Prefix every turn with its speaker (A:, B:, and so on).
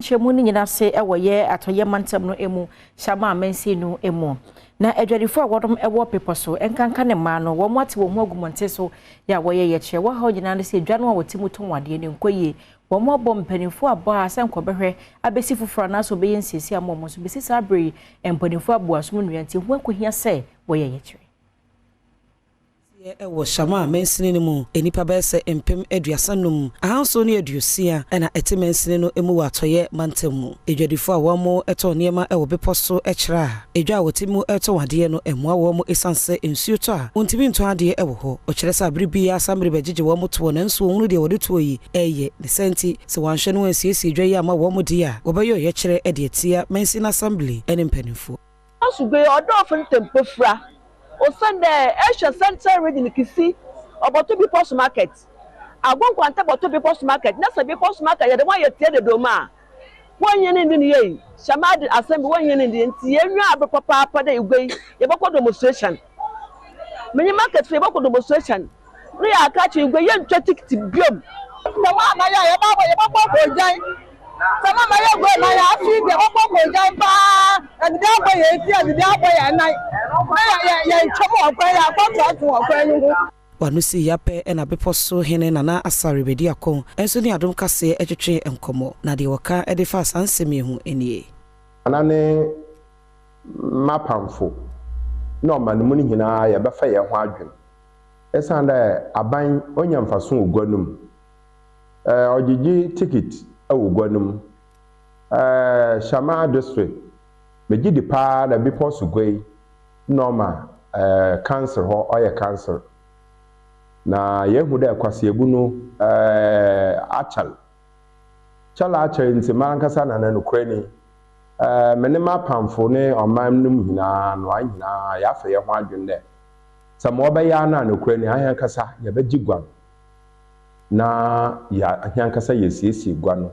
A: Nkyɛmu no nyinaa ase wɔ yɛ atɔyɛ mantam no mu Shama mansin no mu. Na adwadifoɔ a wɔnom wɔ bepɔ so, nkanka ne mmaa no, wɔn ate wɔn ho agu mmɔnten so yɛ a wɔyɛ yɛkyerɛ. Wɔn haw nyinaa ne sɛ dwa no a wɔte mu tɔn adeɛ no nkɔ yie. Wɔn abɔ mpanimfoɔ abɔ a sɛ nkɔbɛhwɛ abɛsi foforɔ anaasɛ wɔbɛyɛ nsiesie ama wɔn nso bɛsi saa bere yi mpanimfoɔ abu asom nnua nti ho akɔhia sɛ wɔyɛ yɛkyerɛ.
B: Wɔ Shama mansini no mu, nnipa bɛyɛ sɛ 35760 na ɛte mansini no mu wɔ atɔeɛ mantam mu. Adwadifoɔ a wɔtɔn nneɛma wɔ bepɔ so kyerɛ a, edwa a wɔte mu tɔn adeɛ no mmoa wɔn ɛsiane sɛ nsuo tɔ a, wɔntumi ntɔn adeɛ wɔ hɔ. Wɔkyerɛ sɛ abere biara saa mmere bɛgyegye wɔn toɔ nanso wɔnhunu deɛ wɔde toɔ yi reyɛ. Ne saa nti, sɛ wɔanhwɛ na wɔansiesie dwa yi amma wɔn deɛ a, wɔbɛyɛ ɔyɛkyerɛ de atia mansin assembly ne mpanimfoɔ.
C: Asogwe ɔdɔɔfo ntɛmpɔfura osiandɛ ehwɛ Central Region Kissi ɔbɔto Bepɔso Market, Agbo Nkwanta bɔto Bepɔso Market na sɛ Bepɔso Market yɛde hɔn ayɛ tsia dodoo a wɔnnyɛ ne ndi no yie. Hyɛmade Assembly wɔnnyɛ ne ndi ntsi yɛnwia aber papaapa dɛ egua yi yɛbɔkɔ demonstration. Menye market fo yɛbɔkɔ demonstration na yɛaka akyerɛ egua yɛnntwa tikiti biom.
D: Sɛ woama yɛ a yɛbɛbɔ yɛbɛbɔ kɔgyan. Sɛ mama yɛ gua nan a afei deɛ yɛbɛbɔ kɔgyan paa. Yɛde abɔ yɛn ti, yɛde abɔ yɛn nan. Na yɛ yɛ yɛntwam wɔ kwan yɛ akɔtoato wɔ kwan no ho.
B: Wano si yapɛ ɛna bepɔ so hene Nana Asare Bediako nso ne Adom Kaseɛ twetwe nkɔmmɔ, na deɛ wɔka de fa saa nsɛm yi ho nie.
E: Nana ne m'apamfo na ɔman mu no nyinaa yɛbɛfa yɛn ho adwen. Esiane dɛ aban onya mfaso wɔ gua no mu, ɔgyegye ticket wɔ gua no mu. Shama District, megye di paa na bepɔ so gua yi na ɔma council hɔ ɔyɛ council. Na yɛhu dɛ kwasiabu no akyɛl. Kyɛl a akyɛl nti m'ankasa Nana nokorɛ ni. Me ne m'apamfo ne ɔman no mu nyinaa no an nyinaa yɛafa yɛn ho adwen dɛ sɛ ma ɔbɛyɛ ano a nokorɛ ni ahɛn ankasa yɛbɛgye gua no na yɛ ahɛn ankasa yɛsiesie gua no.